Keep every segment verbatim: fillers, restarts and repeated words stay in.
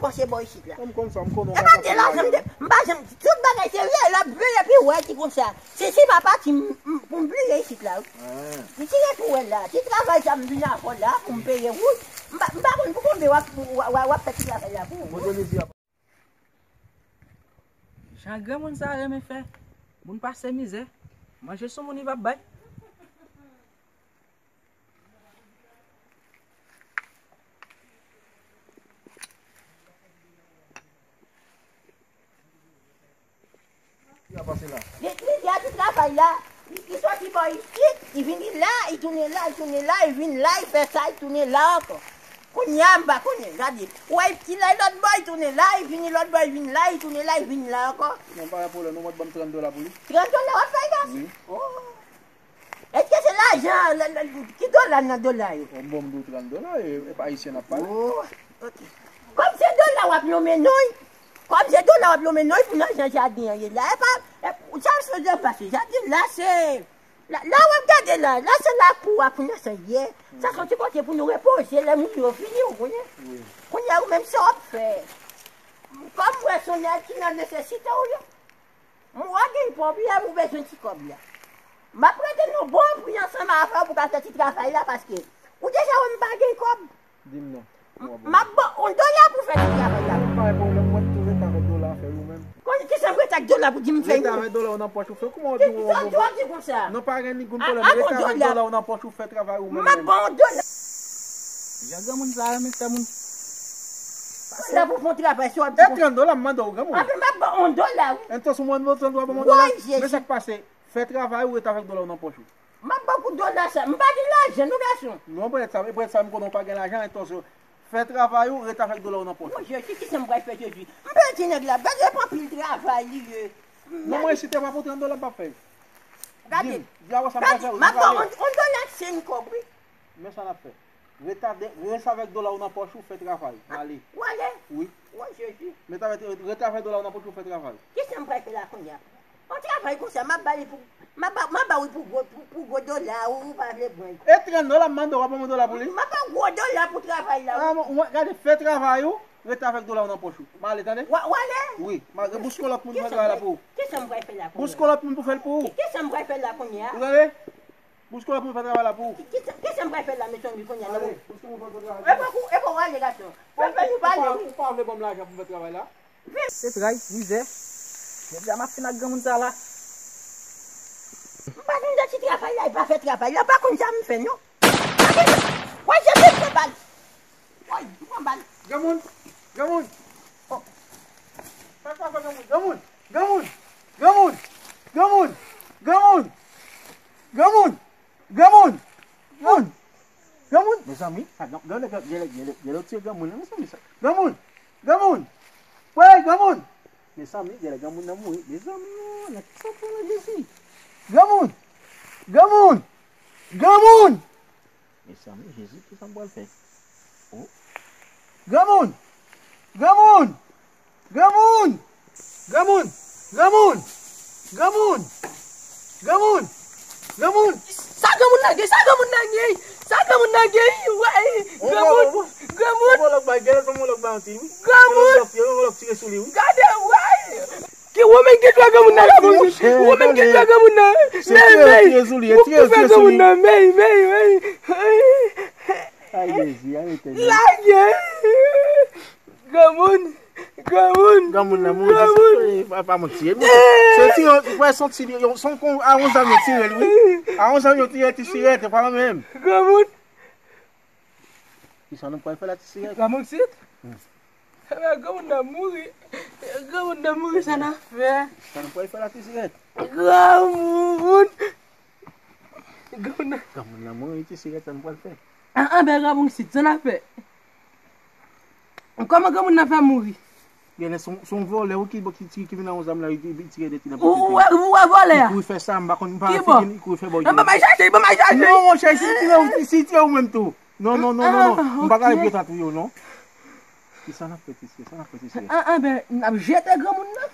Pase bò isit la. Mwen m konn sa, m konnen w pa janm, m pa janm, tout bagay serye, l ap veye epi wè ki konsa. Si, si pa pati, m, m, pou m bliye isit la, wi. Li tire pou wè la. Ti travay sa m vin avè w la, pou m peye wout. M pa, m pa konn pou konbyen w ap, w, w, w ap fè ti travay la pou ou. Jan granmoun sa renmen fè. Moun pase mizè. Manje sou moun li p ap bay. Li, li di a ti travay la. Li, li soti bò isit, li vini la, li tounen la, li tounen la, li vin la, li fè sa, li tounen la ankò. Kounye a, m pa konnen, gade. Ou wè, li lè lòt bò, li tounen la, li vini lòt bò, li vin la, li tounen la, li vin la ankò. Non, pa gen pwoblèm, non, mwen ban m trant dola pou li. Trant dola w ap fè, gason? Wi. Oh. Èske se lajan, la, la, ki dola nan dola yo? Bon, m di w trant dola, e, e pa ayisyen n ap pale. Oh, ok. Kòm se dola w ap nonmen non, wi. Kòm se dola w ap nonmen non, wi, pou nan jan jaden an ye la. E pa, e, sa se jan pase. Jaden la, se, la, la w ap gade la, la se lakou a kounye a sa ye. Sa se yon ti kote pou nou repoze lè moun yo vini, ou konnen. Wi. Kounye a ou menm sa w ap fè. Kòm m wè se yon nèg ki nan nesesite w yo. Mwen gen pwoblèm, ou bezwen ti kòb la. M ap rete nan bon pri ansanm avè w pou ka fè ti travay la, paske ou deja wè m pa gen kòb. Di m non. M ap ban w yon dola pou fè ti travay la. Pa gen pwoblèm, mwen toujou rete avèk dola, fè ou menm. Kon, kisa m rete ak dola pou di m fè? Rete avèk dola w nan pòch ou fè. Kouman w di w, w ap di konsa? Non, pa gen ningoun pwoblèm. Rete avèk dola w nan pòch ou fè travay ou menm. M ap ban w yon dola. Jan granmoun sa renmen fè moun. Dola pou fè yon travay, si w ap di konsa. E trant dola m mande w, granmoun. Anfen, m ap ban w yon dola, wi. Entonces, ou mande m trant dola, ban m yon dola? Wi, Jezi. Men sa k pase, fè travay ou rete avèk dola w nan pòch ou. M ap ban w pou dola sa. M pa gen lajan, non, gason. Non, prèt sa, prèt sa, m konnen w pa gen lajan, entonces, fè travay ou rete avèk dola w nan pòch ou. Mon Jezi, kisa m pral fè, Jezi? M pèdi nèg la, gade, e pa anpil travay li ye. Non, mwen, si te pa pou trant dola, m p ap fè. Gade, di m, di a wè sa m pral fè, m ap ban w yon, yon dola, se yon kòb, wi. Men sa n ap fè. Retade, rete avèk dola w nan pòch ou, fè travay. M ale. Ou ale? Wi. Wi, Jezi. Mete avèk, rete avèk dola w nan pòch ou, fè travay. Kisa m pral fè la kounye a? Yon travay konsa, m ap ba li pou, m ap ba, m ap ba ou pou gwo, pou, pou gwo dola, ou, ou pa vle pran. E trant dola m mande w, w ap ban mwen dola pou li? M ap ba w gwo dola pou travay la, wi. Ah, mwen, gade, fè travay ou, rete avèk dola w nan pòch ou. M ale, tande? Ou ale? Wi, m ale, bouske yon lòt moun pou fè travay la pou ou. Kisa m pral fè la kounye a? Bouske yon lòt moun pou fè l pou ou. Kisa m pral fè la kounye a? Ou tande? Bouske w ap fè travay la pou ou. Ki, ki, kisa m pral fè la, mezanmi, kounye a, non? Ale, bouske w ap fè travay la. E pa pou, e pa w ale, gason. Fè, fè nou pale, wi. Ou pa, ou pa vle ban m lajan pou m fè travay la? Se tray, mizè. Jodi a m ap fin ak granmoun sa la. M pa vin nan ti travay la, e pa fè travay la, pa konn sa m fè, non. Wè, je te pran bal. Woy, m pran bal. Granmoun, granmoun. Oh. Sa k pase granmoun? Granmoun, granmoun, granmoun, granmoun, granmoun, granmoun, granmoun, granmoun, granmoun. Mezanmi, sa, granmoun, granmoun, granmoun, granmoun, granmoun. Woy, granmoun. Mezanmi, genlè granmoun nan mouri. Mezanmi, oh, nan ki sa pran la, Jezi? Granmoun! Granmoun! Granmoun! Mezanmi, Jezi, kisa m pral fè? Oh. Granmoun! Granmoun! Granmoun! Granmoun! Granmoun! Granmoun! Granmoun! Granmoun! Sa granmoun nan gen? Sa granmoun nan gen? Sa granmoun nan gen? Wè, granmoun! Granmoun! Granmoun! Gade, wè! Ki ou menm ki dwe granmoun nan, granmoun? Ou menm ki dwe granmoun nan. Men, men. Ou fè granmoun nan, men, men, men. Lage! Granmoun! Granmoun! Granmoun nan mouri, se pa, pa manti. Se ti, wè, se yon ti, yon, se yon, a yon zam yo tire l, wi. A yon zam yo tire ti sirèt, e pa menm. Granmoun! Kisa nou pral fè la, ti sirèt? Granmoun sit? Hmm. Ebyen, granmoun nan mouri. Granmoun nan mouri, sa n a fè? Sa nou pral fè la, ti sirèt? Granmoun! Granmoun nan. Granmoun nan mouri, ti sirèt, sa nou pral fè? Ah, ah, ben, granmoun sit, sa n a fè? Kòman granmoun nan fè mouri? Genlè se yon, se yon vòlè, wi, ki, ki, ki vin ak yon zam la, li, li tire de ti nan pòch li. Ou wè, ou wè vòlè a? Li kouri fè sa, m pa konn, m pa wè figi li, li kouri fè bò. Non, ban m al chache, ban m al chache. Non, monchè, si li tire w, si li tire w menm tou. Non, non, non, non, non. M pa ka leve yo ta touye w, non. Kisa n ap fè, ti sè? Kisa n ap fè, ti sè? Ah, ah, ben, n ap jete granmoun nan.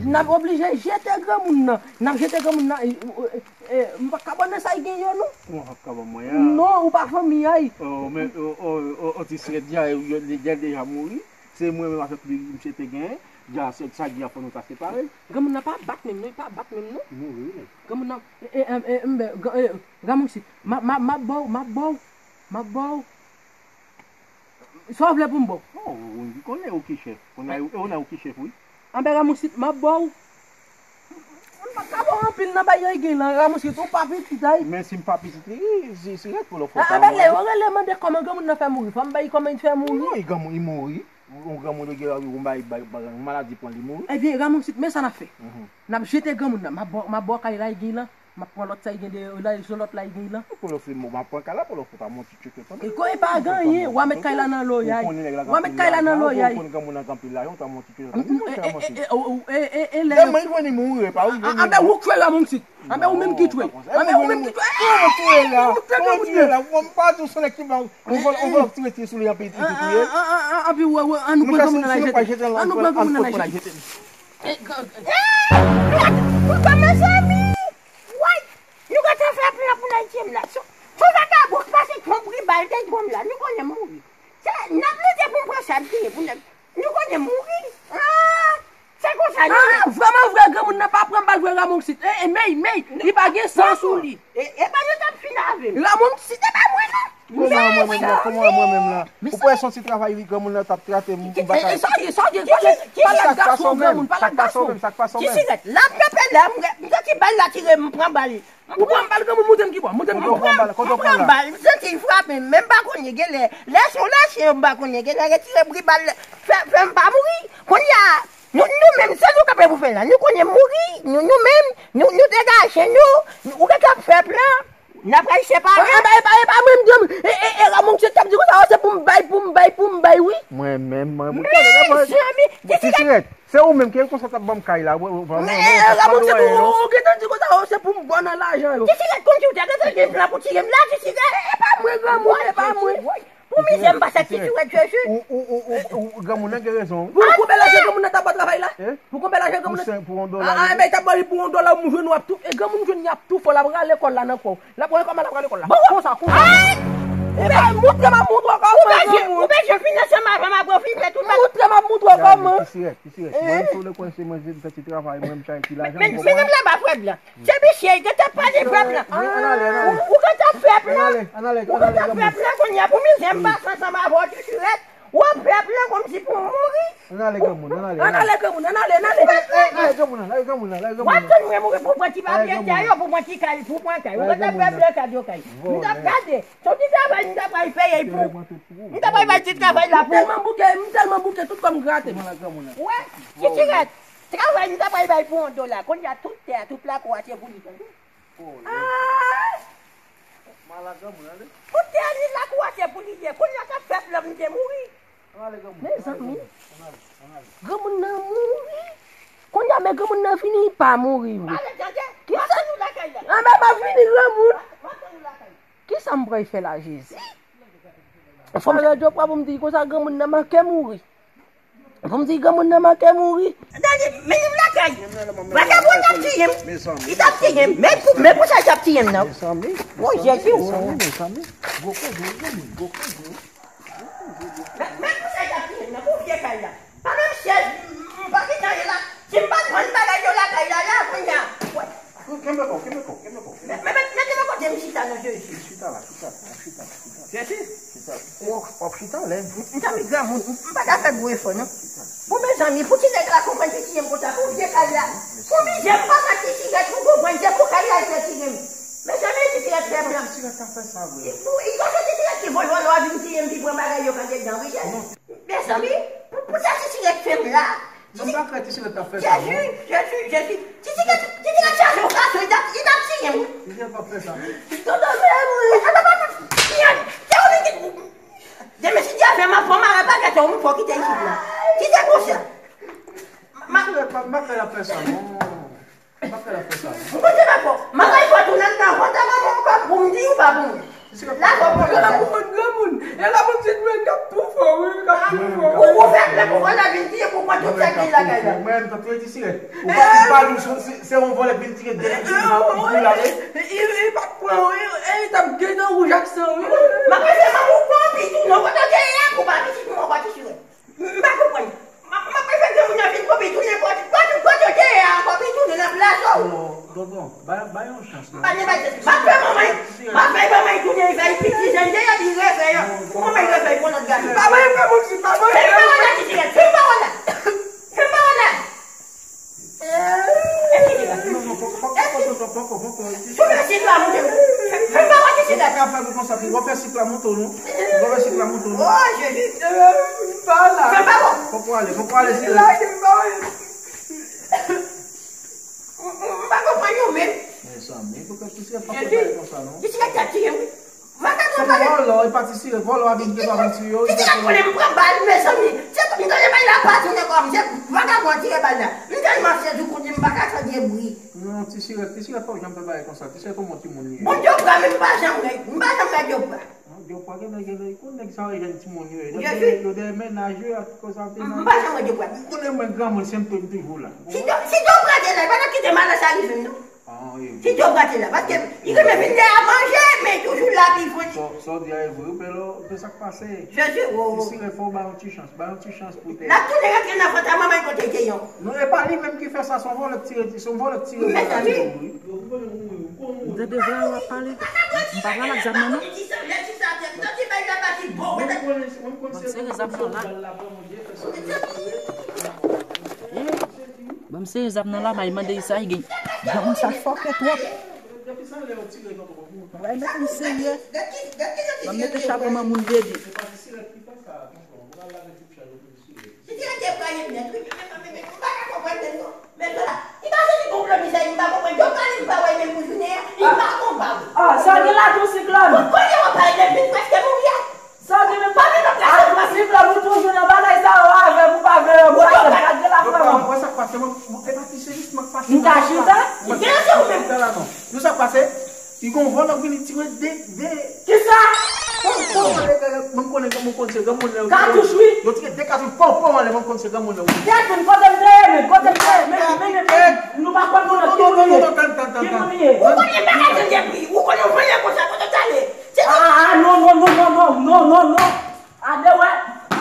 N ap oblije jete granmoun nan. N ap jete granmoun nan. E, e, e, m pa ka ban nan sa l gen yo, non. Kòman w p ap ka ban mwen a? Non, ou pa fanmi a. Oh, men, oh, oh, oh, oh, ti srèt, dja, yo, li, li deja mouri. Se mwen menm avèk li, misye te genyen. Dja, se sa ki a fè nou ta separe. Granmoun nan pa bat menm, non. Li pa bat menm, non. Li mouri, wi, men. Granmoun nan, e, e, e, e, m, e, Granmoun si, m ap, m ap, m ap ba w, m ap ba w, m ap ba w. Sa w vle pou m ba w? Oh, ou, ou konnen ou ki chèf. Konnen ou, ou, ou ki chèf, wi. Anben, Ramousit, m ap ba w. M pa ka ba w anpil nan bay yo gen lan, Ramousit, ou pa pitit, ay. Men si m pa pitit, li, si, si rèt pou lòt fwa. Anben, lè yo rele mande kòman granmoun nan fè mouri, fò m bay kòman li fè mouri. Wi, granmoun, li mouri. Yon granmoun yo gen, yon bay, bay, bay, yon maladi pran li mouri. Ebyen, Ramousit, men sa n ap fè. Mhm. N ap jete granmoun nan, m ap ba w, m ap ba w kay la, li gen lan. M ap pran lòt sa, li gen de, la, se lòt la, li gen lan. Pou lòt se mo, m ap pran kay la, pou lòt fwa ta monti tcheke tann. E ko e pa gen anyen, w a met kay la nan loyay. W a met kay la nan loyay. Ou konn granmoun nan anpil lajan, ou ta monti tcheke tann. Mwen, mwen, mwen, e, e, e, lè yo. Mwen jwenn li mouri, pa ou jwenn li. Anben, ou k tchwe Ramousit. Anben, ou menm ki tchwe. Anben, ou menm ki tchwe. Ou tchwe la. Ou tchwe la. Ou pa di w se nèg ki ba ou. Ou vòlò, ou vòlò tire, tire sou li anpil, epi touye. Anpi, wè, wè, ann nou pran granmoun nan la jete. Ann nou pran granmoun nan la jete. Mezanmi! Woy! Nou gentan fè plan pou n al tiye m la. Sou, sou vagabon k pase twonpri bal te twonp la, nou konnen mouri. Se, n ap monte pou n pran sa n genyen pou n, nou konnen mouri. Ah! Se konsa nou ye. Ah, vrèman vre, granmoun nan pa pran bal vre, Ramousit. E, e, mey, mey, li pa gen san sou li. E, e pa nou t ap fin avè m. Ramousit, e pa mwen, non. Kòman mwen menm la? Kòman mwen menm la? Ou kwè se yon ti travay wi granmoun nan t ap trate m, m pa ka. Sa w ye, sa w ye, pale ak gason granmoun, pale ak gason. Ti sirèt, l ap kanpe la, m, m santi bal la tire m, m pran bal. M pran bal granmoun, moute m ki bò, moute m ki bò. M pran bal, m santi l frape m, men m pa konnen, genlè, lè se yon lè chen, m pa konnen, genlè retire bri bal, fè, fè m pa mouri. Kounye a, nou, nou menm, sa nou kanpe pou fè la? Nou konnen mouri, nou, nou menm, nou, nou degaje nou, ou gentan fè plan. N ap pral separe. E pa, e pa, e pa mwen m di, e, e, e, Ramon se k ap di konsa, se pou m bay, pou m bay, pou m bay, wi. Mwen menm, mwen, mwen, mezanmi, ti sirèt, se ou menm ki konsa t ap ban m kay la, mwen, mwen, mwen, mwen, Ramon se pou ou, ou gentan di konsa, se pou m ba w nan lajan yo. Ti sirèt konn di w te gentan gen plan pou tiye m la, ti sirèt. E pa mwen, granmoun, e pa mwen. Pou mizè m pa sa ti sirèt, Jezi. Ou, ou, ou, ou, ou, granmoun nan gen rezon. Pou konbyen lajan granmoun nan t ap ba w travay la? Pou konbyen lajan granmoun nan? Pou yon dola. Ah, ah, men t ap ba li pou yon dola, ou jwenn w ap tou, e granmoun jwenn li ap toufe w, l ap rale kò l la nan kò w. L ap pran kòman l ap rale kòl la. Bon, konsa, konsa. Ay! Ou pa montre m ap montre w kòman, granmoun. Ou bezwen finanse m avan m ap pwofite tout bagay. Montre m ap montre w kòman. Ti sirèt, ti sirèt. Mwen, si w vle kwè se mwen, se m fè ti travay, mwen, m chache ti lajan. Men, men, men, men, la ba frè blan. Se misye, li gentan pale frè blan. Ou, ou gentan fè plan. Ou gentan fè plan kounye a pou mizè m pase ansanm avè w, ti sirèt. W ap fè plan kòmsi pou m mouri. Ann ale granmoun, ann ale, ann ale. Ann ale granmoun, ann ale, ann ale. Ann ale granmoun, ann ale granmoun, ann ale granmoun. W ap tann mwen mouri pou pran ti papye sa yo, pou pran ti kay, pou pran kay. Ou gentan fè plan kay yo kay. M t ap gade. Se yon ti travay m ta pral peye pou ou. M ta pral bay ti travay la pou ou. M tèlman bouke, m tèlman bouke, tout kò m grate. Wè, ti sirèt. Travay m ta pral bay pou yon dola. Kounye a tout tè a, tout lakou a se pou li, tande. Ah! Tout tè a ni lakou a se pou li ye. Kounye a k ap fè plan m te mouri. Mezanmi. Granmoun nan mouri. Kounye a, men granmoun nan vini, li pa mouri vre. Kisa? Anben, m ap vini, granmoun. Kisa m pral fè la, Jezi? Fò m fè radyo pwa pou m di konsa granmoun nan manke mouri. Pou m di granmoun nan manke mouri. Tande, mennen m lakay. Vagabon t ap tiye m. Li t ap tiye m. Men pou, men pou sa l t ap tiye m nan. Mezanmi. Bon, Jezi. Mezanmi, mezanmi. Gwo koze, gwo koze. Men, men pou sa l t ap tiye m nan, pou vye kay la. Pa menm chèz, m, m pa gentan ye la. Si m pa t vann bagay yo lakay la, la, kounye a. Kenbe kò w, kenbe kò w, kenbe kò w. Men, men, men, men kenbe kote m chita nan Jezi. Chita la, chita la, chita la, chita la. Jezi. Chita la. W ap, w ap chita lè. M, m ta pi granmoun, m, m pa ta fè gwo efò, non. Chita la. Bon, mezanmi, pou ti nèg la konprann ki tiye m konsa, pou vye kay la. Pou mizè m pa fè ti sirèt pou konprann, se pou kay la l fè tiye m. Mezanmi, ti sirèt fè blan. Ti sirèt ka fè sa vre. Pou, e konsa ti sirèt ki vòlò, vòlò a vin tiye m, ki pran bagay yo k andedan, wi, Jezi. Mezanmi, pou, pou sa ti sirèt fè m la. Mwen pa kwè ti sirèt t ap fè sa, non. Jezi, Jezi, Jezi. Ti sirèt, ti sirèt chaje yon gason, li t ap, li t ap tiye m. Ti sirèt p ap fè sa, non. Tonton, men, wi. Demen si Dye vle, m ap pran mare pakèt yon fò kite isit la. Kite konsa. Ti sirèt, m pa, m pa kwè l ap fè sa, non. M pa kwè l ap fè sa, non. M konte nan fò. M ap bay fò tounen nan fò ta manman w pa pou m di ou pa pou m. Lajan pou yo la pou moun granmoun. E la moun ti jwenn k ap tou fè w wi, k ap tou fè w wi. Ou fè plè pou vòlè vin tiye pou pran tout sa ki lakay la. Mwen menm, tanpri ti sirèt. Ou pa, ou pa nou se, se, se yon vòlè k vin tiye de pitit pou la wi. E, e, e pa t pran wi, e t ap gen nan wouj ak san wi. M ap fè manman ou pran pitit non, kote w te ye a, pou pa pitit nou ankò ti sirèt. M pa konprann. M ap, m ap fè granmoun nan vin pou pitounen, kote, kote, kote w te ye a ankò, pitounen nan plas ou. Non, tonton, bay, bay yon chans non. M pa gen bay chans. M ap fè manman, m ap fè manman tounen, li fè li piti jan l te ye, li refè yo. Pou manman li refè pou lòt gason. Pa bay granmoun si, pa bay. Fè pawòl la, ti sirèt, fè pawòl la. Fè pawòl la. Sou fè sik la monte. Fè, fè pa wè ki sik la. Ou pa ka fè pou konsa, ou pa fè sik la monte w non. Ou pa fè sik la monte w non. Oh, Jezi. Pa la. Fè pa wè. Fòk ou ale, fòk ou ale, sirèt. M pa konprann yo menm. Mezanmi, poukisa ti sirèt pa fè bagay konsa non? Ti sirèt ka tiye wi. Vagabon pale. Vòlò, e pa ti sirèt, vòlò a vin, vin tiye yo. Ti sirèt konnen m pran bal, mezanmi. Se m tande bal la pa tounen kò m, se vagabon tire bal la. M tèlman sezi kounye m pa ka tande bri. Non, ti sirèt, ti sirèt pa janm fè bagay konsa. Ti sirèt yon bon timoun li ye. Bon, Djopra menm m pa janm wè, m pa janm wè Djopra. Non, Djopra gen nèg, gen nèg, konn nèg sa yo jèn timoun yo ye. Yo dèyè mennaj yo ak konsa. M pa janm wè Djopra. Ou konnen mwen granmoun, se m tou, m toujou la. Si Djopra te la, li pa t ap kite malè sa rive m non. Si Djopra te la, paske li renmen vin lè a manje, men toujou la pi fon. Sa w di a e vre wi, Pelo, men sa k pase? Jezi, o. Ti sirèt, fò w ba yon ti chans, ba yon ti chans pou te. L ap tounen rantre nan vant a manman l kote l te ye. Non, e pa li menm ki fè sa, se yon vòlè k tire, se yon vòlè k tire. Mezanmi. M tande vwa w ap pale. M pa pral ak zam nan non. Ban m sere zam nan la. Ban m sere zam nan la, m al mande sa, li gen. Granmoun sa fòkè twòp. Mwen mete m serye. Ban m mete chapo nan moun dede. Ti tire te pran li nèt wi. Men, men, men, men, m pa ka konprann menm non. Men, men la, li pa soti gon pran mizè, li pa konprann. Yo pale, li pa wè menm pou jounen an, li pa konprann. Ah, sa gen la tou siklòn. Bon, kote w pale depi l prèske mouri a? Sa gen menm pa gen lòt la. Ah, tou siklòn, ou toujou nan bagay sa yo avè m, ou pa vle yo, ou pa vle yo. Gad gen la frè mwen. Mwen sa k pase, mwen, mwen, e pa ti se jis mwen k pase. M ka chita? Gen se ou menm. Sa la non. Nou sa k pase? Li gon vòlò k vini tire de, de. Kisa? Pon, pon, anlè, mwen konnen, mwen konn se granmoun nan. Katouch, wi. Yo tire de katouch, pon, pon, anlè, mwen konn se granmoun nan, wi. Tèt, men kote m te ye, men kote m te ye, men, men, men, men, nou pa konn nou ki moun ye. Ki moun ye. Ou konnen bagay jan de pri, ou konnen ou pran konsa kote w t ale. Ah, ah, non, non, non. Ade wè,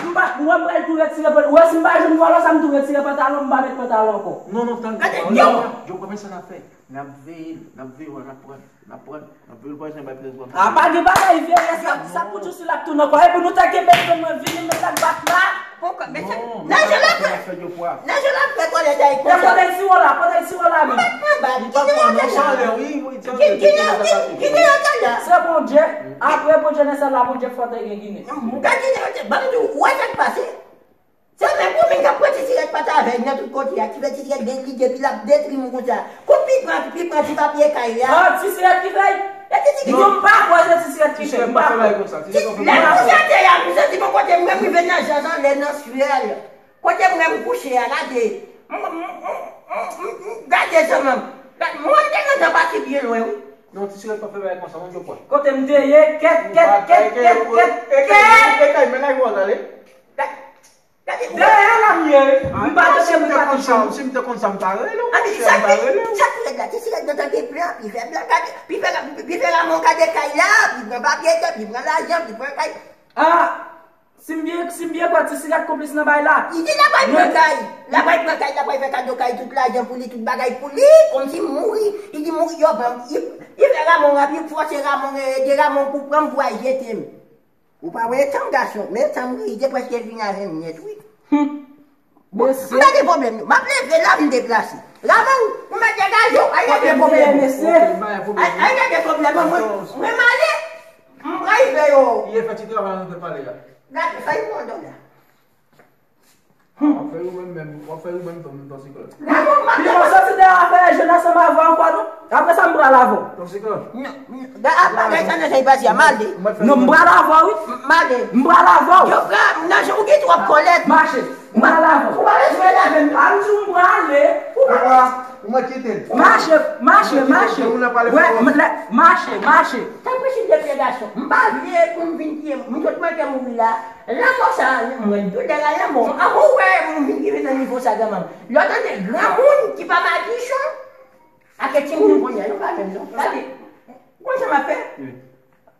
m pa, mwen m pral tou retire pantalon. Ou wè si m pa jwenn vòlò sa, m tou retire pantalon, m pa met pantalon ankò. Non, non, tann. Gade, yo. Yo, kòman sa n ap fè? N ap veye l, n ap veye w, n ap pran, n ap pran, n ap veye l, pa janm bay prezans. A pa gen bagay veye, sa, sa pou tou si l ap tounen ankò. Epi nou te kenbe fren mwen vini, men sa k bat la. Poukò, men se, nan je l ap fè, nan je l ap fè kòlèt ay konsa. Pote l siwo la, pote l siwo la, men. M pa t pran bal, ki de yo te la? Ki, ki de yo te la? Se Bondye, apre Bondye nan syèl la, Bondye fò te gen ginen. M ka ginen, ban m di w, ou wè sa k pase? Se menm komin k ap pran ti sirèt pata avè l nan tout kote a, ki fè ti sirèt gen lide, epi l ap detri moun konsa. Kout pi pran, pi pran ti papye kay la. Ah, ti sirèt ki fè l? E ti sirèt. Yo pa kwè se ti sirèt ki fè l. M pa kwè. Lè m kouche atè a, m santi bon kote m menm rive nan janj anlè nan syèl. Kote m menm kouche a, gade. M, m, m, m, m, m, gade zanmi m. Gade, mwen te gentan pati byen lwen, wi. Non, ti sirèt pa fè bagay konsa, mwen, Djopwa. Kote m te ye, kèt, kèt, kèt, kèt, kèt, kèt. E kay, e kay, men la, yo al ale. Gade. Dèyè la m ye wi. M pa tande mwen pa touche w. Si m te konn sa, m pa rele w. Monchè, m pa rele w. Sa tou nèg la, ti sirèt nan tande plan, pi fè blan, gade, pi fè, pi fè Ramon gade kay la, pi pran papye, pi pran lajan, pi pran kay. Ah, si m byen, si m byen kwè, ti sirèt konplis nan bay la. Li di l ap al pran kay, l ap al pran kay, l ap al fè kado kay, tout lajan pou li, tout bagay pou li, kòmsi m mouri. Li di mouri yo ban m, li, li fè Ramon rap, li fòse Ramon, ede Ramon pou pran m pou al jete m. Ou pa wè etan m gason, men etan m wi, li te prèske vin avè m nèt wi. Bon, m pa gen pwoblèm non. M ap leve la, m deplase. Ramon, ou mèt degaje w, al regle pwoblèm ou. Al, al regle pwoblèm ou. Mwen, mwen m ale, m rive yo. Li fè ti travay nan tèt pale a. Gade, fè yon dòla. W ap fè yo menm, menm, w ap fè yo menm tonton siklòn. Li pral soti deyò a fè jèn ansanm avè w ankò non. Apre sa m pral avè w. Tonton siklòn. Non, non, apa bagay sa nan jan li pase a, m ale. Non, m pral avè w wi. M ale. M pral avè w. Yo pran nan jan ou gen twòp kòlèt. Mache. M pral avè w. Ou pa bezwen lave m. A m di w m prale. Ou pa Mwen kite l. Mache, mache, mache. Moun nan pale Wè, fò. m- lè- mache, mache. Tanpri, silvouplè, gason. M pa vle pou m vin tiye moun. M sot manke mouri la. Lanmò sa, mwen, doulè la, lanmò. Avan w wè moun vin rive nan nivo sa, granmanm. Lè w tande granmoun ki pa madichon, ake timoun kounye a, yo pa menm non. Gade, w konn sa m ap fè?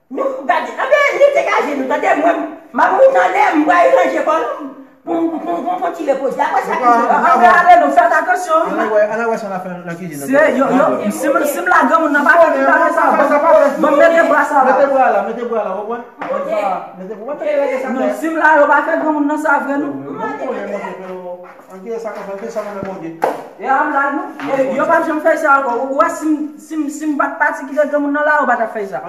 Nou, gade, anben, nou degaje nou, tande mwen, m ap moute anlè, m pral ranje kò m pou m pou m pou m pou m ti repoze. Apre sa, ki se Anben, ale, nou fèt atansyon. Ann wè, ann wè sa n ap fè nan kizin nan. Se, yo, yo, si m, si m la granmoun nan pa fè bagay sa, bon, bon, mete bra sa la. Mete bra la, mete bra la, w konprann? Mete bra la, mete bra la. Non, si m la, yo pa fè granmoun nan sa vre, non. Mwen konnen, mwen konnen. An ki sa konsa, an ki sa mwen mwen gen. E a blag, non. E, yo pa janm fè sa ankò. Ou wè, si m, si m, si m pa t pati kite granmoun nan la, yo pa t ap fè sa.